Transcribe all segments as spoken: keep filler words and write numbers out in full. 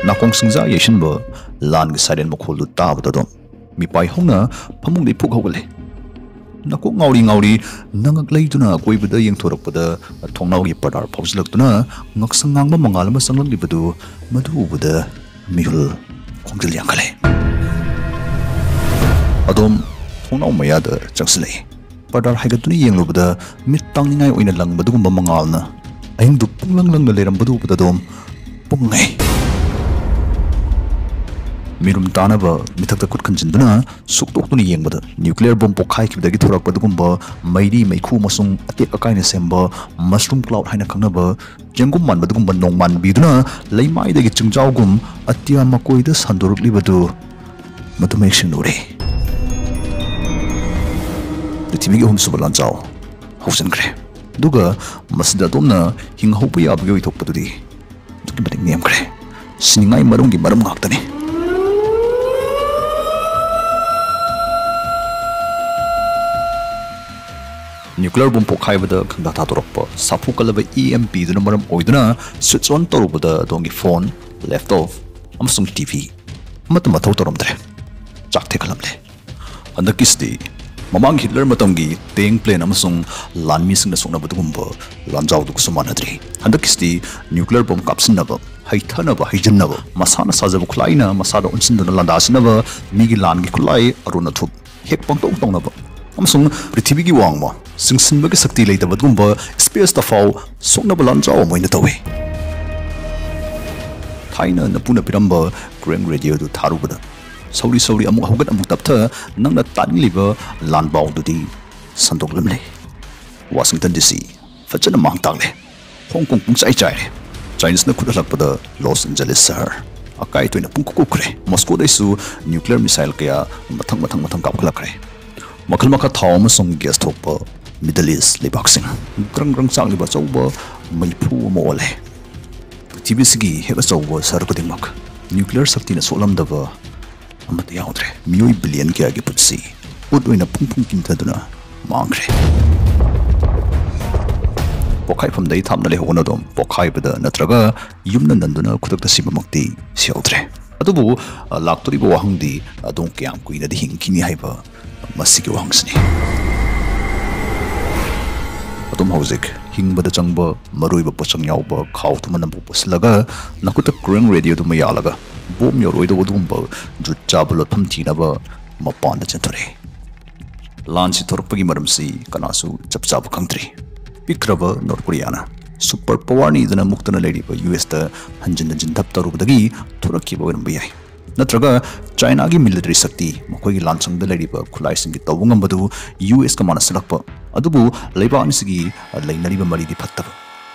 ꯅꯥꯀꯣꯡ ꯁꯤꯡꯖꯥ ꯌꯩꯁꯤꯟꯕ ꯂꯥꯟꯒꯤ siren ꯃꯈꯣꯜꯗꯨ ꯇꯥꯕꯗ ꯑꯗꯨꯝ ꯃꯤꯄꯥꯏ ꯍꯧꯅ ꯐꯃꯨꯡꯗꯩ ꯐꯨꯛ ꯍꯧꯒꯠꯂꯦ꯫ ꯅꯀꯣꯛ ꯉꯥꯎꯔꯤ ꯉꯥꯎꯔꯤ ꯅꯉꯛ ꯂꯩꯗꯨꯅ ꯑꯀꯣꯏꯕꯗ ꯌꯦꯡꯊꯣꯔꯛꯄꯗ ꯊꯣꯡꯅꯥꯎꯒꯤ ꯄꯔꯗꯥꯔ ꯐꯥꯎꯖꯤꯜꯂꯛꯇꯨꯅ ꯉꯛꯁꯪ ꯉꯥꯡꯕ ꯃꯉꯥꯜ ꯑꯃ ꯆꯪꯂꯛꯂꯤꯕꯗꯨ, ꯃꯗꯨ ꯎꯕꯗ ꯃꯤꯍꯨꯜ ꯈꯣꯡꯖꯦꯜ ꯌꯥꯡꯈꯠꯂꯦ꯫ ꯑꯗꯣꯝ ꯊꯣꯡꯅꯥꯎ ꯃꯌꯥꯗ ꯆꯪꯁꯤꯜꯂꯛꯏ꯫ ꯄꯔꯗꯥꯔ ꯍꯥꯏꯒꯠꯇꯨꯅ ꯌꯦꯡꯂꯨꯕꯗ ꯃꯤꯠ ꯇꯥꯡꯅꯤꯡꯉꯥꯏ ꯑꯣꯏꯅ ꯂꯪꯕꯗꯨꯒꯨꯝꯕ ꯃꯉꯥꯜꯅ ꯑꯍꯤꯡꯗꯨ ꯄꯨꯡꯂꯪ ꯂꯪꯅ ꯂꯩꯔꯝꯕꯗꯨ ꯎꯕꯗ ꯑꯗꯣꯝ ꯄꯨꯡꯉꯩ꯫ ꯃꯤꯔꯨꯝ ꯇꯥꯅꯕ ꯃꯤꯊꯛꯇ ꯈꯨꯠ ꯈꯟꯖꯤꯟꯗꯨꯅ ꯁꯨꯛꯇꯣꯛꯇꯨꯅ ꯌꯦꯡꯕꯗ nuclear bomb ꯄꯣꯈꯥꯏꯈꯤꯕꯗꯒꯤ ꯊꯣꯔꯛꯄ ꯑꯗꯨꯒꯨꯝꯕ ꯃꯩꯔꯤ ꯃꯩꯈꯨ ꯑꯃꯁꯨꯡ ꯑꯇꯦꯛ ꯑꯀꯥꯏꯅ ꯁꯦꯝꯕ mushroom cloud ꯍꯥꯏꯅ ꯈꯪꯅꯕ ꯆꯦꯡꯒꯨꯝ ꯃꯥꯟꯕꯗꯨꯒꯨꯝꯕ ꯅꯣꯡꯃꯥꯟꯕꯤꯗꯨꯅ ꯂꯩꯃꯥꯏꯗꯒꯤ ꯆꯤꯡꯖꯥꯎꯒꯨꯝ ꯑꯇꯤꯌꯥ ꯃꯀꯣꯏꯗ ꯁꯟꯗꯣꯔꯛꯂꯤꯕꯗꯨ ꯃꯗꯨ ꯃꯌꯦꯛ ꯁꯦꯡꯅ ꯎꯔꯦ꯫ ꯄ꯭ꯔꯤꯊꯤꯕꯤꯒꯤ ꯑꯍꯨꯝꯁꯨꯕ ꯂꯥꯟꯖꯥꯎ ꯍꯧꯖꯤꯟꯈ꯭ꯔꯦ꯫ ꯑꯗꯨꯒ ꯃꯁꯤꯗ ꯑꯗꯣꯝꯅ ꯍꯤꯡꯍꯧꯕ ꯌꯥꯕꯒꯤ ꯑꯣꯏꯊꯣꯛꯄꯗꯨꯗꯤ ꯑꯗꯨꯛꯀꯤ ꯃꯇꯤꯛ ꯅꯦꯝꯈ꯭ꯔꯦ꯫ ꯁꯤꯅꯤꯡꯉꯥꯏ ꯃꯔꯝꯒꯤ ꯃꯔꯝ ꯉꯥꯛꯇꯅꯤ꯫ Nuclear bomb ꯄꯣꯈꯥꯏꯕꯗ ꯈꯪꯗꯥ ꯊꯥꯗꯣꯔꯛꯄ ꯁꯥꯐꯨ ꯀꯜꯂꯕ EMP ꯗꯨꯅ ꯃꯔꯝ ꯑꯣꯏꯗꯨꯅ switch on ꯇꯧꯔꯨꯕꯗ ꯑꯗꯣꯝꯒꯤ phone, laptop ꯑꯃꯁꯨꯡ TV ꯑꯃꯠꯇ ꯃꯊꯧ ꯇꯧꯔꯝꯗ꯭ꯔꯦ꯫ ꯆꯥꯛ ꯊꯦꯛꯈꯠꯂꯝꯂꯦ꯫ ꯍꯟꯗꯛꯀꯤꯁꯤꯗꯤ ꯃꯃꯥꯡ ꯍꯤꯠꯂꯔ ꯃꯇꯝꯒꯤ tank, plane ꯑꯃꯁꯨꯡ ꯂꯥꯟꯃꯤꯁꯤꯡꯅ ꯁꯣꯛꯅꯕꯗꯨꯒꯨꯝꯕ ꯂꯥꯟꯖꯥꯎꯗꯨꯒꯁꯨ ꯃꯥꯟꯅꯗ꯭ꯔꯤ꯫ ꯍꯟꯗꯛꯀꯤꯁꯤꯗꯤ nuclear bomb ꯀꯥꯞꯁꯤꯟꯅꯕ, ꯍꯩꯊꯅꯕ, ꯍꯩꯖꯤꯟꯅꯕ, ꯃꯁꯥꯅ ꯁꯥꯖꯕ ꯈꯨꯠꯂꯥꯏꯅ ꯃꯁꯥꯗ ꯑꯣꯟꯁꯤꯟꯗꯨꯅ ꯂꯥꯟꯗꯥꯁꯤꯟꯅꯕ, ꯃꯤꯒꯤ ꯂꯥꯟꯒꯤ ꯈꯨꯠꯂꯥꯏ ꯑꯔꯣꯟ ꯑꯊꯨꯞ ꯍꯦꯛ ꯄꯪꯇꯧ ꯇꯧꯅꯕ ꯑꯃꯁꯨꯡ ꯄ꯭ꯔꯤꯊꯤꯕꯤꯒꯤ ꯋꯥꯡꯃ ꯆꯤꯡꯁꯤꯟꯕꯒꯤ ꯁꯛꯇꯤ ꯂꯩꯇꯕ ꯑꯗꯨꯒꯨꯝꯕ space ꯇ ꯐꯥꯎ ꯁꯣꯛꯅꯕ ꯂꯥꯟꯖꯥꯎ ꯑꯃ ꯑꯣꯏꯅ ꯇꯧꯏ꯫ ꯊꯥꯏꯅ ꯅꯄꯨꯅ ꯄꯤꯔꯝꯕ crank radio ꯗꯨ ꯊꯥꯔꯨꯕꯗ ꯁꯧꯔꯤ ꯁꯧꯔꯤ ꯑꯃꯨꯛ ꯍꯧꯒꯠ ꯑꯃꯨꯛ ꯇꯞꯊ ꯅꯪꯅ ꯇꯥꯅꯤꯡꯂꯤꯕ ꯂꯥꯟꯕꯥꯎꯗꯨꯗꯤ ꯁꯟꯗꯣꯛꯂꯝꯂꯦ꯫ Washington DC ꯐꯖꯅ ꯃꯥꯡ ꯇꯥꯛꯂꯦ꯫ Hong Kong ꯄꯨꯡꯆꯥꯏ ꯆꯥꯏꯔꯦ꯫ China ꯅ ꯈꯨꯠ ꯍꯜꯂꯛꯄꯗ Los Angeles ꯁꯍꯔ ꯑꯀꯥꯏ ꯑꯇꯣꯏꯅ ꯄꯨꯡꯀꯨꯞ ꯀꯨꯞꯈ꯭ꯔꯦ꯫ Moscow ꯗꯩꯁꯨ nuclear missile ꯀꯌꯥ ꯃꯊꯪ ꯃꯊꯪ ꯃꯊꯪ ꯀꯥꯞꯈꯠꯂꯛꯈ꯭ꯔꯦ꯫ ꯃꯈꯜ ꯃꯈꯥ ꯊꯥꯎ ꯑꯃꯁꯨꯡ gas ꯊꯣꯛꯄ Middle East ꯂꯩꯕꯥꯛꯁꯤꯡ ꯒ꯭ꯔꯪ ꯒ꯭ꯔꯪ ꯆꯥꯛꯂꯤꯕ ꯑꯆꯧꯕ ꯃꯩꯐꯨ ꯑꯃ ꯑꯣꯜꯂꯦ꯫ ꯄ꯭ꯔꯤꯊꯤꯕꯤꯁꯤꯒꯤ ꯍꯦꯛ ꯑꯆꯧꯕ ꯁꯍꯔ ꯈꯨꯗꯤꯡꯃꯛ nuclear ꯁꯛꯇꯤꯅ ꯁꯣꯛꯂꯝꯗꯕ ꯑꯃꯠꯇ ꯌꯥꯎꯗ꯭ꯔꯦ꯫ ꯃꯤꯑꯣꯏ billion ꯀꯌꯥꯒꯤ ꯄꯨꯟꯁꯤ ꯎꯠ ꯑꯣꯏꯅ ꯄꯨꯡ ꯄꯨꯡ ꯀꯤꯟꯊꯗꯨꯅ ꯃꯥꯡꯈ꯭ꯔꯦ꯫ ꯄꯣꯛꯈꯥꯏꯐꯝꯗ ꯏꯊꯥꯞꯅ ꯂꯩꯍꯧꯒꯅꯨ꯫ ꯑꯗꯣꯝ ꯄꯣꯛꯈꯥꯏꯕꯗ ꯅꯠꯇ꯭ꯔꯒ ꯌꯨꯝꯅ ꯅꯟꯗꯨꯅ ꯈꯨꯗꯛꯇ ꯁꯤꯕꯃꯛꯇꯤ ꯁꯤꯍꯧꯗ꯭ꯔꯦ꯫ ꯑꯗꯨꯕꯨ, ꯑ, ꯂꯥꯛꯇꯣꯔꯤꯕ ꯋꯥꯍꯪꯗꯤ ꯑꯗꯣꯝ ꯀꯌꯥꯝ ꯀꯨꯏꯅꯗꯤ ꯍꯤꯡꯈꯤꯅꯤ ꯍꯥꯏꯕ ꯃꯁꯤꯒꯤ ꯋꯥꯍꯪꯁꯤꯅꯤ꯫ ꯑꯗꯣꯝ ꯍꯧꯖꯤꯛ ꯍꯤꯡꯕꯗ ꯆꯪꯕ ꯃꯔꯨꯑꯣꯏꯕ ꯄꯣꯠꯆꯪ ꯌꯥꯎꯕ ꯈꯥꯎ ꯊꯨꯝ ꯑꯅꯝꯕ ꯄꯨꯁꯤꯜꯂꯒ ꯅꯈꯨꯠꯇ ꯀ꯭ꯔꯦꯡ ꯔꯦꯗꯤꯑꯣꯗꯨꯃ ꯌꯥꯜꯂꯒ ꯕꯣꯝ ꯌꯧꯔꯛꯑꯣꯏꯗꯧꯕ ꯑꯗꯨꯒꯨꯝꯕ ꯖꯨꯠ ꯆꯥꯕ ꯂꯣꯠꯐꯝ ꯊꯤꯅꯕ ꯃꯄꯥꯟꯗ ꯆꯦꯟꯊꯣꯔꯛꯏ꯫ ꯂꯥꯟꯁꯤ ꯊꯣꯔꯛꯄꯒꯤ ꯃꯔꯝꯁꯤ ꯀꯅꯥꯁꯨ ꯆꯞ ꯆꯥꯕ ꯈꯪꯗ꯭ꯔꯤ꯫ ꯄꯤꯛꯈ꯭ꯔꯕ ꯅꯣꯔꯠ ꯀꯣꯔꯤꯌꯥꯅ ꯁꯨꯄꯔ ꯄꯋꯥꯔꯅꯤꯗꯅ ꯃꯨꯛꯇꯅ ꯂꯩꯔꯤꯕ ꯌꯨ ꯑꯦꯁꯇ ꯍꯟꯖꯤꯟ ꯍꯟꯖꯤꯟ ꯙꯞ ꯇꯧꯔꯨꯕꯗꯒꯤ ꯊꯣꯔꯛꯈꯤꯕ ꯑꯣꯏꯔꯝꯕ ꯌꯥꯏ꯫ ꯅꯠꯇ꯭ꯔꯒ ꯆꯥꯏꯅꯥꯒꯤ ꯃꯤꯂꯤꯇꯔꯤ ꯁꯛꯇꯤ ꯃꯈꯣꯏꯒꯤ ꯂꯥꯟꯁꯪꯗ ꯂꯩꯔꯤꯕ ꯈꯨꯠꯂꯥꯏꯁꯤꯡꯒꯤ ꯇꯧꯕ ꯉꯝꯕꯗꯨ ꯌꯨ ꯑꯦꯁꯀ ꯃꯥꯟꯅꯁꯤꯜꯂꯛꯄ, ꯑꯗꯨꯕꯨ ꯂꯩꯕꯥꯛ ꯑꯅꯤꯁꯤꯒꯤ ꯂꯩꯅꯔꯤꯕ ꯃꯔꯤꯗꯤ ꯐꯠꯇꯕ꯫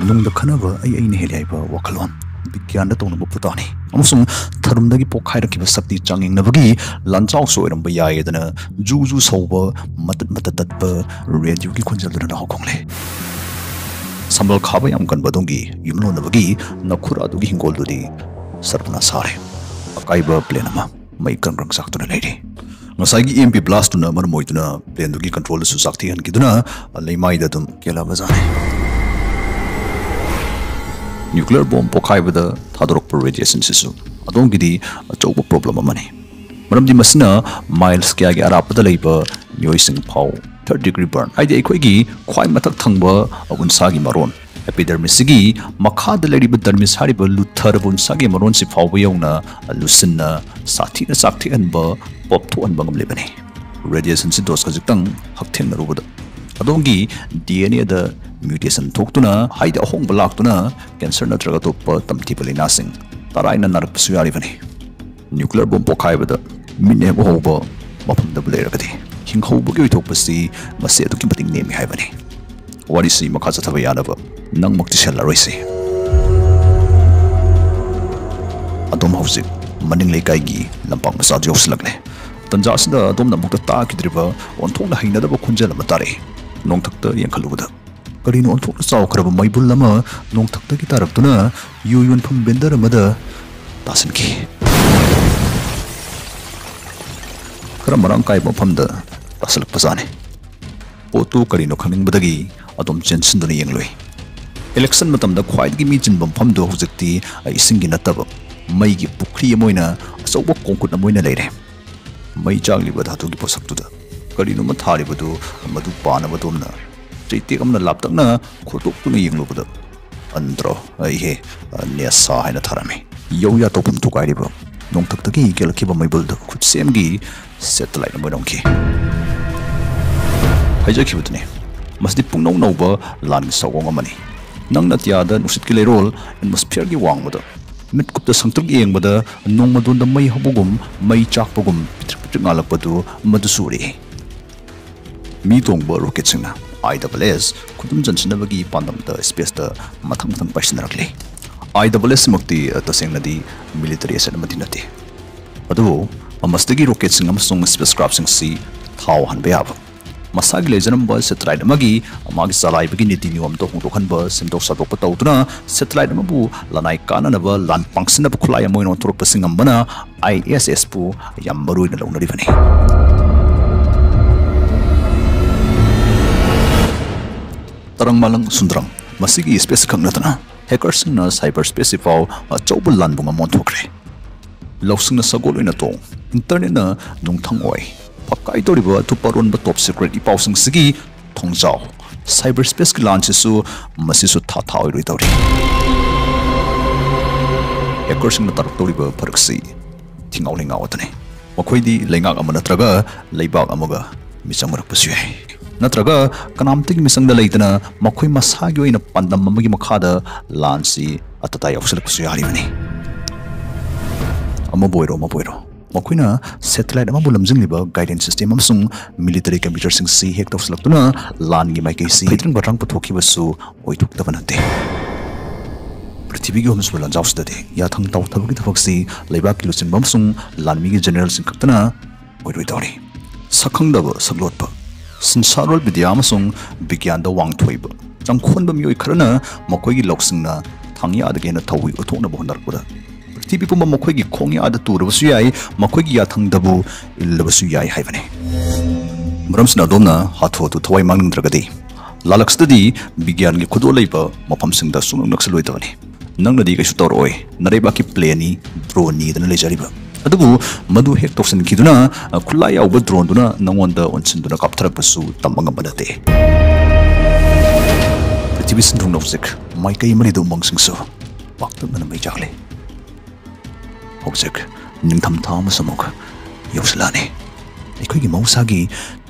ꯅꯨꯡꯗ ꯈꯟꯅꯕ ꯑꯩ ꯑꯩꯅ ꯍꯦꯜꯂꯤ ꯍꯥꯏꯕ ꯋꯥꯈꯜꯂꯣꯟ ꯕꯤꯒ꯭ꯌꯥꯟꯗ ꯇꯧꯅꯕ ꯄꯨꯇꯥꯅꯤ꯫ ꯑꯃꯁꯨꯡ ꯊꯔꯨꯝꯗꯒꯤ ꯄꯣꯛꯈꯥꯏꯔꯛꯈꯤꯕ ꯁꯛꯇꯤ ꯆꯥꯡꯌꯦꯡꯅꯕꯒꯤ ꯂꯥꯟꯖꯥꯎꯁꯨ ꯑꯣꯏꯔꯝꯕ ꯌꯥꯏ ꯍꯥꯏꯗꯅ ꯖꯨ ꯖꯨ ꯁꯧꯕ ꯃꯇꯠ ꯃꯇꯠ ꯇꯠꯄ ꯔꯦꯗꯤꯑꯣꯒꯤ ꯈꯣꯟꯖꯦꯜꯗꯨꯅ ꯅꯍꯥꯎ ꯈꯣꯡꯂꯦ꯫ ꯁꯝꯕꯜ ꯈꯥꯕ ꯌꯥꯝ ꯀꯟꯕ ꯑꯗꯣꯝꯒꯤ ꯌꯨꯝꯂꯣꯟꯅꯕꯒꯤ ꯅꯈꯨꯔꯥꯗꯨꯒꯤ ꯍꯤꯡꯒꯣꯜꯗꯨꯗꯤ ꯁꯔꯄꯅꯥ ꯁꯥꯔꯦ꯫ ꯑꯀꯥꯏꯕ ꯄ꯭ꯂꯦꯟ ꯑꯃ ꯃꯩ ꯀ꯭ꯔꯪ ꯀ꯭ꯔꯪ ꯆꯥꯛꯇꯨꯅ ꯂꯩꯔꯤ꯫ ꯉꯁꯥꯏꯒꯤ ꯏ ꯑꯦꯝ ꯄꯤ ꯕ꯭ꯂꯥꯁꯇꯨꯅ ꯃꯔꯝ ꯑꯣꯏꯗꯨꯅ ꯄ꯭ꯂꯦꯟꯗꯨꯒꯤ ꯀꯟꯇ꯭ꯔꯣꯜꯗꯁꯨ ꯆꯥꯛꯊꯦꯛꯍꯟꯈꯤꯗꯨꯅ ꯂꯩꯃꯥꯏꯗ ꯑꯗꯨꯝ ꯀꯦꯜꯂꯕꯖꯥꯠꯅꯤ꯫ ꯅ꯭ꯌꯨꯀ꯭ꯂꯤꯌꯔ ꯕꯣꯝ ꯄꯣꯈꯥꯏꯕꯗ ꯊꯥꯗꯣꯔꯛꯄ ꯔꯦꯗꯤꯌꯦꯁꯟꯁꯤꯁꯨ ꯑꯗꯣꯝꯒꯤꯗꯤ ꯑꯆꯧꯕ ꯄ꯭ꯔꯣꯕ꯭ꯂꯦꯝ ꯑꯃꯅꯤ꯫ ꯃꯔꯝꯗꯤ ꯃꯁꯤꯅ ꯃꯥꯏꯜꯁ ꯀꯌꯥꯒꯤ ꯑꯔꯥꯞꯄꯗ ꯂꯩꯕ ꯃꯤꯑꯣꯏꯁꯤꯡ ꯐꯥꯎ ꯊꯥꯔꯠ ꯗꯤꯒ꯭ꯔꯤ ꯕꯔꯟ, ꯍꯥꯏꯗꯤ ꯑꯩꯈꯣꯏꯒꯤ ꯈ꯭ꯋꯥꯏ ꯃꯊꯛ ꯊꯪꯕ ꯎꯟꯁꯥꯒꯤ ꯃꯔꯣꯟ ꯑꯦꯄꯤꯗꯔꯃꯤꯁꯁꯤꯒꯤ ꯃꯈꯥꯗ ꯂꯩꯔꯤꯕ ꯗꯔꯃꯤꯁ ꯍꯥꯏꯔꯤꯕ ꯂꯨꯊꯔꯕ ꯎꯟꯁꯥꯒꯤ ꯃꯔꯣꯟꯁꯤ ꯐꯥꯎꯕ ꯌꯧꯅ ꯂꯨꯁꯤꯟꯅ ꯁꯥꯊꯤꯅ ꯆꯥꯛꯊꯦꯛꯍꯟꯕ, ꯄꯣꯞꯊꯣꯛꯍꯟꯕ ꯉꯝꯂꯤꯕꯅꯤ꯫ ꯔꯦꯗꯤꯌꯦꯁꯟꯁꯤ ꯗꯣꯁ ꯈꯖꯤꯛꯇꯪ ꯍꯛꯊꯦꯡꯅꯔꯨꯕꯗ ꯑꯗꯣꯝꯒꯤ ꯗꯤ ꯑꯦꯟ ꯑꯦꯗ ꯃ꯭ꯌꯨꯇꯦꯁꯟ ꯊꯣꯛꯇꯨꯅ, ꯍꯥꯏꯗꯤ ꯑꯍꯣꯡꯕ ꯂꯥꯛꯇꯨꯅ, ꯀꯦꯟꯁꯔ ꯅꯠꯇ꯭ꯔꯒ ꯑꯇꯣꯞꯄ ꯇꯝꯊꯤꯕ ꯂꯥꯏꯅꯥꯁꯤꯡ ꯇꯔꯥꯏꯅ ꯅꯥꯔꯛꯄꯁꯨ ꯌꯥꯔꯤꯕꯅꯤ꯫ ꯅ꯭ꯌꯨꯀ꯭ꯂꯤꯌꯔ ꯕꯣꯝ ꯄꯣꯈꯥꯏꯕꯗ ꯃꯤꯠꯅ ꯍꯦꯛ ꯎꯍꯧꯕ ꯃꯐꯝꯗꯕꯨ ꯂꯩꯔꯒꯗꯤ ꯍꯤꯡꯍꯧꯕꯒꯤ ꯑꯣꯏꯊꯣꯛꯄꯁꯤ ꯃꯁꯤ ꯑꯗꯨꯛꯀꯤ ꯃꯇꯤꯛ ꯅꯦꯝꯃꯤ ꯍꯥꯏꯕꯅꯤ꯫ ꯋꯥꯔꯤꯁꯤ ꯃꯈꯥ ꯆꯠꯊꯕ ꯌꯥꯅꯕ ꯅꯪꯃꯛꯇꯤ ꯁꯦꯜꯂꯔꯣꯏꯁꯤ꯫ ꯑꯗꯣꯝ ꯍꯧꯖꯤꯛ ꯃꯅꯤꯡ ꯂꯩꯀꯥꯏꯒꯤ ꯂꯝꯄꯥꯛ ꯃꯆꯥꯗꯨ ꯌꯧꯁꯤꯜꯂꯛꯂꯦ꯫ ꯇꯟꯖꯥ ꯑꯁꯤꯗ ꯑꯗꯣꯝꯅ ꯑꯃꯨꯛꯇ ꯇꯥꯈꯤꯗ꯭ꯔꯤꯕ ꯑꯣꯟꯊꯣꯛꯅ ꯍꯩꯅꯗꯕ ꯈꯣꯟꯖꯦꯜ ꯑꯃ ꯇꯥꯔꯛꯏ꯫ ꯅꯣꯡꯊꯛꯇ ꯌꯦꯡꯈꯠꯂꯨꯕꯗ ꯀꯔꯤꯅꯣ ꯑꯣꯟꯊꯣꯛꯅ ꯆꯥꯎꯈ꯭ꯔꯕ ꯃꯩꯕꯨꯜ ꯑꯃ ꯅꯣꯡꯊꯛꯇꯒꯤ ꯇꯥꯔꯛꯇꯨꯅ ꯌꯨ ꯌꯣꯟꯐꯝ ꯚꯦꯟꯗꯔ ꯑꯃꯗ ꯇꯥꯁꯤꯟꯈꯤ꯫ ꯈꯔ ꯃꯔꯥꯡ ꯀꯥꯏꯕ ꯃꯐꯝꯗ ꯇꯥꯁꯤꯜꯂꯛꯄꯖꯥꯠꯅꯤ꯫ ꯄꯣꯠꯇꯨ ꯀꯔꯤꯅꯣ ꯈꯪꯅꯤꯡꯕꯗꯒꯤ ꯑꯗꯨꯝ ꯆꯦꯟꯁꯤꯟꯗꯨꯅ ꯌꯦꯡꯂꯨꯏ꯫ ꯏꯂꯦꯛꯁꯟ ꯃꯇꯝꯗ ꯈ꯭ꯋꯥꯏꯗꯒꯤ ꯃꯤ ꯆꯤꯟꯕ ꯃꯐꯝꯗꯨ ꯍꯧꯖꯤꯛꯇꯤ ꯏꯁꯤꯡꯒꯤ ꯅꯠꯇꯕ, ꯃꯩꯒꯤ ꯄꯨꯈ꯭ꯔꯤ ꯑꯃ ꯑꯣꯏꯅ, ꯑꯆꯧꯕ ꯀꯣꯡꯀꯨꯠ ꯑꯃ ꯑꯣꯏꯅ ꯂꯩꯔꯦ꯫ ꯃꯩ ꯆꯥꯛꯂꯤꯕ ꯙꯥꯇꯨꯒꯤ ꯄꯣꯠꯁꯛꯇꯨꯗ ꯀꯔꯤꯅꯣꯃ ꯊꯥꯔꯤꯕꯗꯨ, ꯃꯗꯨ ꯄꯥꯅꯕ ꯑꯗꯣꯝꯅ ꯆꯩꯇꯦꯛ ꯑꯃꯅ ꯂꯥꯞꯇꯛꯅ ꯈꯣꯠꯇꯣꯛꯇꯨꯅ ꯌꯦꯡꯂꯨꯕꯗ, "ꯑꯟꯗ꯭ꯔꯣ, ꯑꯩꯍꯦ, ꯅꯦꯁꯥ" ꯍꯥꯏꯅ ꯊꯥꯔꯝꯃꯤ꯫ ꯌꯧꯌꯥ ꯇꯧꯐꯝ ꯊꯨꯒꯥꯏꯔꯤꯕ ꯅꯣꯡꯊꯛꯇꯒꯤ ꯀꯦꯜꯂꯛꯈꯤꯕ ꯃꯩꯕꯨꯜꯗ ꯈꯨꯠꯁꯦꯝꯒꯤ ꯁꯦꯇꯦꯂꯥꯏꯠ ꯑꯃ ꯑꯣꯏꯔꯝꯈꯤ꯫ ꯍꯥꯏꯖꯈꯤꯕꯗꯨꯅꯤ, ꯃꯁꯤꯗꯤ ꯄꯨꯡꯅꯧ ꯅꯧꯕ ꯂꯥꯟꯒꯤ ꯁꯥꯑꯣꯡ ꯑꯃꯅꯤ꯫ ꯅꯪꯅ ꯑꯇꯤꯌꯥꯗ ꯅꯨꯡꯁꯤꯠꯀꯤ ꯂꯩꯔꯣꯜ, ꯑꯦꯠꯃꯣꯁꯐꯤꯌꯔꯒꯤ ꯋꯥꯡꯃꯗ, ꯃꯤꯠꯀꯨꯞꯇ ꯁꯪꯇ꯭ꯔꯤꯛ ꯌꯦꯡꯕꯗ ꯅꯣꯡꯃꯗꯣꯟꯗ ꯃꯩ ꯍꯧꯕꯒꯨꯝ, ꯃꯩ ꯆꯥꯛꯄꯒꯨꯝ ꯄꯤꯇ꯭ꯔꯤꯛ ꯄꯤꯇ꯭ꯔꯤꯛ ꯉꯥꯜꯂꯛꯄꯗꯨ ꯃꯗꯨꯁꯨ ꯎꯔꯛꯏ꯫ ꯃꯤ ꯇꯣꯡꯕ ꯔꯣꯀꯦꯠꯁꯤꯡꯅ, ꯑꯥꯏ ꯗꯕꯜ ꯑꯦꯁ, ꯈꯨꯗꯨꯝ ꯆꯟꯁꯤꯟꯅꯕꯒꯤ ꯄꯥꯟꯗꯝꯗ ꯁ꯭ꯄꯦꯁꯇ ꯃꯊꯪ ꯃꯊꯪ ꯄꯥꯏꯁꯤꯟꯅꯔꯛꯂꯤ꯫ ꯑꯥꯏ ꯗꯕꯜ ꯑꯦꯁ ꯁꯤꯃꯛꯇꯤ, ꯑ, ꯇꯁꯦꯡꯅꯗꯤ ꯃꯤꯂꯤꯇꯔꯤ ꯑꯦꯁꯦꯠ ꯑꯃꯗꯤ ꯅꯠꯇꯦ꯫ ꯑꯗꯨꯕꯨ ꯃꯁꯤꯗꯒꯤ ꯔꯣꯀꯦꯠꯁꯤꯡ ꯑꯃꯁꯨꯡ ꯁ꯭ꯄꯦꯁ ꯀ꯭ꯔꯥꯐꯁꯤꯡꯁꯤ ꯊꯥꯎ ꯍꯥꯟꯕ ꯌꯥꯕ, ꯃꯁꯥꯒꯤ ꯂꯩꯖꯔꯝꯕ ꯁꯦꯇꯦꯂꯥꯏꯠ ꯑꯃꯒꯤ ꯃꯥꯒꯤ ꯆꯂꯥꯏꯕꯒꯤ ꯅꯤꯇꯤ ꯅꯤꯌꯣꯝꯗ ꯍꯣꯡꯗꯣꯛꯍꯟꯕ, ꯁꯦꯝꯗꯣꯛ ꯁꯥꯗꯣꯛꯄ ꯇꯧꯗꯨꯅ ꯁꯦꯇꯦꯂꯥꯏꯠ ꯑꯃꯕꯨ ꯂꯅꯥꯏ ꯀꯥꯟꯅꯅꯕ ꯂꯥꯟ ꯄꯥꯡꯁꯤꯟꯅꯕ ꯈꯨꯠꯂꯥꯏ ꯑꯃ ꯑꯣꯏꯅ ꯑꯣꯟꯊꯣꯔꯛꯄꯁꯤ ꯉꯝꯕꯅ ꯑꯥꯏ ꯑꯦꯁ ꯑꯦꯁꯄꯨ ꯌꯥꯝ ꯃꯔꯨ ꯑꯣꯏꯅ ꯂꯧꯅꯔꯤꯕꯅꯤ꯫ ꯇꯔꯪ ꯃꯥꯂꯪ ꯁꯨꯟꯗ꯭ꯔꯪ, ꯃꯁꯤꯒꯤ ꯁ꯭ꯄꯦꯁ ꯈꯛ ꯅꯠꯇꯅ ꯍꯦꯀꯔꯁꯤꯡꯅ ꯁꯥꯏꯕꯔ ꯁ꯭ꯄꯦꯁꯁꯤ ꯐꯥꯎ ꯑꯆꯧꯕ ꯂꯥꯟꯕꯨꯡ ꯑꯃ ꯑꯣꯟꯊꯣꯛꯈ꯭ꯔꯦ꯫ ꯂꯧꯁꯤꯡꯅ ꯁꯒꯣꯜ ꯑꯣꯏꯅ ꯇꯣꯡ, ꯏꯟꯇꯔꯅꯦꯠꯅ ꯅꯨꯡꯊꯪ ꯑꯣꯏ, ꯐꯛꯀꯥꯏ ꯇꯧꯔꯤꯕ ꯑꯊꯨꯞꯄ ꯑꯔꯣꯟꯕ ꯇꯣꯞ ꯁꯤꯀ꯭ꯔꯦꯠ ꯏꯄꯥꯎꯁꯤꯡꯁꯤꯒꯤ ꯊꯣꯡꯖꯥꯎ ꯁꯥꯏꯕꯔ ꯁ꯭ꯄꯦꯁꯀꯤ ꯂꯥꯟꯁꯤꯁꯨ ꯃꯁꯤꯁꯨ ꯊꯥ ꯊꯥ ꯑꯣꯏꯔꯣꯏ ꯇꯧꯔꯤ꯫ ꯍꯦꯀꯔꯁꯤꯡꯅ ꯇꯥꯔꯛꯇꯧꯔꯤꯕ ꯐꯔꯛꯁꯤ ꯊꯤꯉꯥꯎ ꯂꯩꯉꯥꯎ ꯑꯗꯨꯅꯤ꯫ ꯃꯈꯣꯏꯗꯤ ꯂꯩꯉꯥꯛ ꯑꯃ ꯅꯠꯇ꯭ꯔꯒ ꯂꯩꯕꯥꯛ ꯑꯃꯒ ꯃꯤꯆꯪ ꯑꯣꯏꯔꯛꯄꯁꯨ ꯌꯥꯏ, ꯅꯠꯇ꯭ꯔꯒ ꯀꯅꯥꯝꯇꯒꯤ ꯃꯤꯆꯪꯗ ꯂꯩꯇꯅ ꯃꯈꯣꯏ ꯃꯁꯥꯒꯤ ꯑꯣꯏꯅ ꯄꯥꯟꯗꯝ ꯑꯃꯒꯤ ꯃꯈꯥꯗ ꯂꯥꯟꯁꯤ ꯑꯇꯇꯥ ꯌꯥꯎꯁꯤꯜꯂꯛꯄꯁꯨ ꯌꯥꯔꯤꯕꯅꯤ꯫ ꯑꯃꯕꯨ ꯑꯣꯏꯔꯣ, ꯑꯃꯕꯨ ꯑꯣꯏꯔꯣ, ꯃꯈꯣꯏꯅ ꯁꯦꯇꯦꯂꯥꯏꯠ ꯑꯃꯕꯨ ꯂꯝꯖꯤꯡꯂꯤꯕ ꯒꯥꯏꯗꯦꯟꯁ ꯁꯤꯁꯇꯦꯝ ꯑꯃꯁꯨꯡ ꯃꯤꯂꯤꯇꯔꯤ ꯀꯝꯄ꯭ꯌꯨꯇꯔꯁꯤꯡꯁꯤ ꯍꯦꯛ ꯇꯧꯁꯤꯜꯂꯛꯇꯨꯅ ꯂꯥꯟꯒꯤ ꯃꯥꯏꯀꯩꯁꯤ ꯐꯩꯗ꯭ꯔꯪ ꯕꯥꯗ꯭ꯔꯪ ꯄꯨꯊꯣꯛꯈꯤꯕꯁꯨ ꯑꯣꯏꯊꯣꯛꯇꯕ ꯅꯠꯇꯦ꯫ ꯄ꯭ꯔꯤꯊꯤꯕꯤꯒꯤ ꯑꯍꯨꯝꯁꯨꯕ ꯂꯥꯟꯖꯥꯎꯁꯤꯗꯗꯤ ꯌꯥꯊꯪ ꯇꯥꯎꯊꯕꯒꯤ ꯊꯕꯛꯁꯤ ꯂꯩꯕꯥꯛꯀꯤ ꯂꯨꯆꯤꯡꯕ ꯑꯃꯁꯨꯡ ꯂꯥꯟꯃꯤꯒꯤ ꯖꯦꯅꯔꯦꯜꯁꯤꯡ ꯈꯛꯇꯅ ꯑꯣꯏꯔꯣꯏꯗꯧꯔꯤ꯫ ꯁꯛꯈꯪꯗꯕ ꯁꯛꯂꯣꯠꯄ, ꯁꯤꯟꯁꯥꯔꯣꯜ ꯕꯤꯗ꯭ꯌꯥ ꯑꯃꯁꯨꯡ ꯕꯤꯒ꯭ꯌꯥꯟꯗ ꯋꯥꯡꯊꯣꯏꯕ ꯆꯪꯈꯣꯟꯕ ꯃꯤꯑꯣꯏ ꯈꯔꯅ ꯃꯈꯣꯏꯒꯤ ꯂꯧꯁꯤꯡꯅ ꯊꯥꯡꯌꯥꯗꯒꯤ ꯍꯦꯟꯅ ꯊꯧꯕꯨ ꯎꯠꯊꯣꯛꯅꯕ ꯍꯣꯠꯅꯔꯛꯄꯗ ꯄ꯭ꯔꯤꯊꯤꯕꯤ ꯄꯨꯝꯕ ꯃꯈꯣꯏꯒꯤ ꯈꯣꯡꯌꯥꯗ ꯇꯨꯔꯕꯁꯨ ꯌꯥꯏ, ꯃꯈꯣꯏꯒꯤ ꯌꯥꯊꯪꯗꯕꯨ ꯏꯜꯂꯕꯁꯨ ꯌꯥꯏ ꯍꯥꯏꯕꯅꯤ꯫ ꯃꯔꯝꯁꯤꯅ ꯑꯗꯣꯝꯅ ꯍꯥꯊꯨ ꯍꯥꯊꯨ ꯊꯋꯥꯏ ꯃꯥꯡꯅꯤꯡꯗ꯭ꯔꯒꯗꯤ ꯂꯥꯂꯛꯁꯤꯗꯗꯤ ꯕꯤꯒ꯭ꯌꯥꯟꯒꯤ ꯈꯨꯗꯣꯜ ꯂꯩꯕ ꯃꯐꯝꯁꯤꯡꯗ ꯁꯨꯡꯅꯛ ꯅꯛꯁꯤꯜꯂꯣꯏꯗꯕꯅꯤ꯫ ꯅꯪꯅꯗꯤ ꯀꯩꯁꯨ ꯇꯧꯔꯛꯑꯣꯏ, ꯅꯔꯩꯕꯥꯛꯀꯤ ꯄ꯭ꯂꯦꯟꯅꯤ, ꯗ꯭ꯔꯣꯟꯅꯤꯗꯅ ꯂꯩꯖꯔꯤꯕ꯫ ꯑꯗꯨꯕꯨ ꯃꯗꯨ ꯍꯦꯛ ꯇꯧꯁꯤꯟꯈꯤꯗꯨꯅ, ꯑ, ꯈꯨꯠꯂꯥꯏ ꯌꯥꯎꯕ ꯗ꯭ꯔꯣꯟꯗꯨꯅ ꯅꯪꯉꯣꯟꯗ ꯑꯣꯟꯁꯤꯟꯗꯨꯅ ꯀꯥꯞꯊꯔꯛꯄꯁꯨ ꯇꯝꯕ ꯉꯝꯕ ꯅꯠꯇꯦ꯫ ꯄ꯭ꯔꯤꯊꯤꯕꯤ ꯁꯤꯟꯊꯨꯡꯅ ꯍꯧꯖꯤꯛ ꯃꯥꯏꯀꯩ ꯑꯃꯅꯤꯗ ꯎꯃꯪꯁꯤꯡꯁꯨ ꯄꯥꯛꯇꯛꯅꯅ ꯃꯩ ꯆꯥꯛꯂꯤ꯫ ꯍꯧꯖꯤꯛ ꯅꯤꯡꯊꯝꯊꯥ ꯑꯃꯁꯨ ꯑꯃꯨꯛ ꯌꯧꯁꯤꯜꯂꯛꯑꯅꯤ꯫ ꯑꯩꯈꯣꯏꯒꯤ ꯃꯍꯧꯁꯥꯒꯤ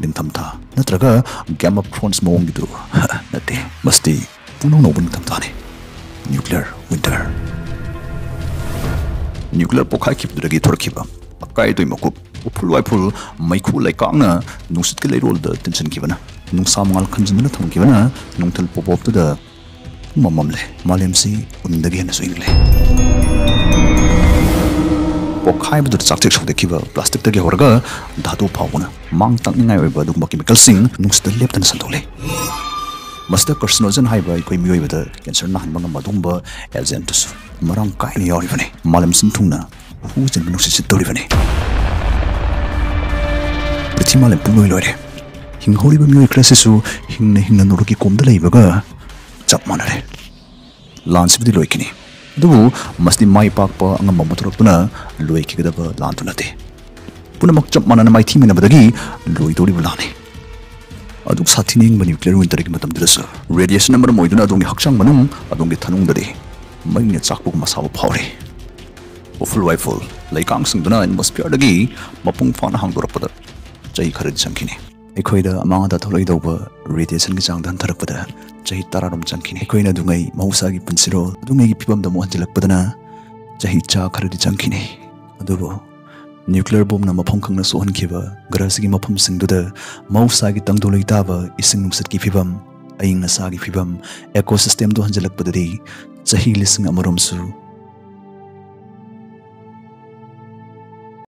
ꯅꯤꯡꯊꯝꯊꯥ ꯅꯠꯇ꯭ꯔꯒ Game of Thrones ꯃꯑꯣꯡꯒꯤꯗꯨ ꯅꯠꯇꯦ꯫ ꯃꯁꯤꯗꯤ ꯄꯨꯡꯅꯧ ꯅꯧꯕ ꯅꯤꯡꯊꯝꯊꯥꯅꯤ꯫ Nuclear winter꯫ Nuclear ꯄꯣꯈꯥꯏꯈꯤꯕꯗꯨꯗꯒꯤ ꯊꯣꯔꯛꯈꯤꯕ ꯑꯀꯥꯏ ꯑꯇꯣꯏ ꯃꯀꯨꯞ, ꯎꯐꯨꯜ ꯋꯥꯏꯐꯨꯜ, ꯃꯩꯈꯨ ꯂꯩꯀꯥꯡꯅ ꯅꯨꯡꯁꯤꯠꯀꯤ ꯂꯩꯔꯣꯜꯗ ꯇꯤꯟꯁꯤꯟꯈꯤꯕꯅ, ꯅꯨꯡꯁꯥ ꯃꯉꯥꯜ ꯈꯟꯖꯤꯟꯗꯨꯅ ꯊꯝꯈꯤꯕꯅ ꯅꯨꯡꯊꯤꯜ ꯄꯣꯞ ꯄꯣꯞꯇꯨꯗ ꯄꯨꯝꯃꯝ ꯃꯝꯂꯦ꯫ ꯃꯥꯂꯦꯝꯁꯤ ꯎꯟꯗꯒꯤ ꯍꯦꯟꯅꯁꯨ ꯏꯪꯂꯦ꯫ ꯄꯣꯈꯥꯏꯕꯗꯨꯗ ꯆꯥꯛꯆꯦꯛ ꯁꯧꯗꯣꯛꯈꯤꯕ plasticꯇꯒꯤ ꯍꯧꯔꯒ ꯙꯥꯇꯨ ꯐꯥꯎꯕꯅ ꯃꯥꯡ ꯇꯥꯛꯅꯤꯡꯉꯥꯏ ꯑꯣꯏꯕ ꯑꯗꯨꯒꯨꯝꯕ chemicalꯁꯤꯡ ꯅꯨꯡꯁꯤꯠꯇ ꯂꯦꯞꯇꯅ ꯁꯟꯗꯣꯛꯂꯤ꯫ ꯃꯁꯤꯗ carcinogen ꯍꯥꯏꯕ ꯑꯩꯈꯣꯏ ꯃꯤꯑꯣꯏꯕꯗ cancer ꯅꯥꯍꯟꯕ ꯉꯝꯕ ꯑꯗꯨꯒꯨꯝꯕ agentꯁꯨ ꯃꯔꯥꯡ ꯀꯥꯏꯅ ꯌꯥꯎꯔꯤꯕꯅꯤ꯫ ꯃꯥꯂꯦꯝ ꯁꯤꯟꯊꯨꯡꯅ ꯍꯨ ꯆꯦꯟꯕ ꯅꯨꯡꯁꯤꯠ ꯁꯤꯠꯇꯧꯔꯤꯕꯅꯤ꯫ ꯄ꯭ꯔꯤꯊꯤ ꯃꯥꯂꯦꯝ ꯄꯨꯡꯂꯣꯏ ꯂꯣꯏꯔꯦ꯫ ꯍꯤꯡꯍꯧꯔꯤꯕ ꯃꯤꯑꯣꯏ ꯈꯔꯁꯤꯁꯨ ꯍꯤꯡꯅ ꯍꯤꯡꯅ ꯅꯣꯔꯛꯀꯤ ꯀꯣꯝꯗ ꯂꯩꯕꯒ ꯆꯞ ꯃꯥꯟꯅꯔꯦ꯫ ꯂꯥꯟꯁꯤꯕꯨꯗꯤ ꯂꯣꯏꯈꯤꯅꯤ, ꯑꯗꯨꯕꯨ ꯃꯁꯤꯗꯤ ꯃꯥꯏ ꯄꯥꯛꯄ ꯑꯉꯝꯕ ꯑꯃ ꯊꯣꯔꯛꯇꯨꯅ ꯂꯣꯏꯈꯤꯒꯗꯕ ꯂꯥꯟꯗꯨ ꯅꯠꯇꯦ꯫ ꯄꯨꯝꯅꯃꯛ ꯆꯞ ꯃꯥꯟꯅꯅ ꯃꯥꯏꯊꯤꯃꯤꯟꯅꯕꯗꯒꯤ ꯂꯣꯏꯗꯧꯔꯤꯕ ꯂꯥꯟꯅꯤ꯫ ꯑꯗꯨꯛ ꯁꯥꯊꯤꯅ ꯏꯪꯕ nuclear winterꯒꯤ ꯃꯇꯝꯗꯨꯗꯁꯨ radiationꯅ ꯃꯔꯝ ꯑꯣꯏꯗꯨꯅ ꯑꯗꯣꯝꯒꯤ ꯍꯛꯆꯥꯡ ꯃꯅꯨꯡ, ꯑꯗꯣꯝꯒꯤ ꯊꯅꯨꯡꯗꯗꯤ ꯃꯩꯅ ꯆꯥꯛꯄꯒꯨꯝ ꯑꯁꯥꯕ ꯐꯥꯎꯔꯤ꯫ ꯎꯐꯨꯜ ꯋꯥꯏꯐꯨꯜ ꯂꯩꯀꯥꯡꯁꯤꯡꯗꯨꯅ atmosphereꯗꯒꯤ ꯃꯄꯨꯡ ꯐꯥꯅ ꯍꯥꯡꯗꯣꯔꯛꯄꯗ ꯆꯍꯤ ꯈꯔꯗꯤ ꯆꯪꯈꯤꯅꯤ꯫ ꯑꯩꯈꯣꯏꯗ ꯑꯃꯥꯡ ꯑꯇꯥ ꯊꯣꯛꯂꯛꯏꯗꯧꯕ radiationꯒꯤ ꯆꯥꯡꯗ ꯍꯟꯊꯔꯛꯄꯗ ꯆꯍꯤ ꯇꯔꯥꯔꯣꯝ ꯆꯪꯈꯤꯅꯤ꯫ ꯑꯩꯈꯣꯏꯅ ꯑꯗꯨꯉꯩ ꯃꯍꯧꯁꯥꯒꯤ ꯄꯨꯟꯁꯤꯔꯣꯜ ꯑꯗꯨꯉꯩꯒꯤ ꯐꯤꯕꯝꯗ ꯑꯃꯨꯛ ꯍꯟꯖꯤꯜꯂꯛꯄꯗꯅ ꯆꯍꯤ ꯆꯥ ꯈꯔꯗꯤ ꯆꯪꯈꯤꯅꯤ꯫ ꯑꯗꯨꯕꯨ nuclear bombꯅ ꯃꯐꯝ ꯈꯪꯅ ꯁꯣꯛꯍꯟꯈꯤꯕ ꯒ꯭ꯔꯍꯁꯤꯒꯤ ꯃꯐꯝꯁꯤꯡꯗꯨꯗ ꯃꯍꯧꯁꯥꯒꯤ ꯇꯪꯗꯨ ꯂꯩꯇꯥꯕ ꯏꯁꯤꯡ ꯅꯨꯡꯁꯤꯠꯀꯤ ꯐꯤꯕꯝ, ꯑꯏꯪ ꯑꯁꯥꯒꯤ ꯐꯤꯕꯝ, ecosystemꯗꯨ ꯍꯟꯖꯤꯜꯂꯛꯄꯗꯗꯤ ꯆꯍꯤ ꯂꯤꯁꯤꯡ ꯑꯃꯔꯣꯝꯁꯨ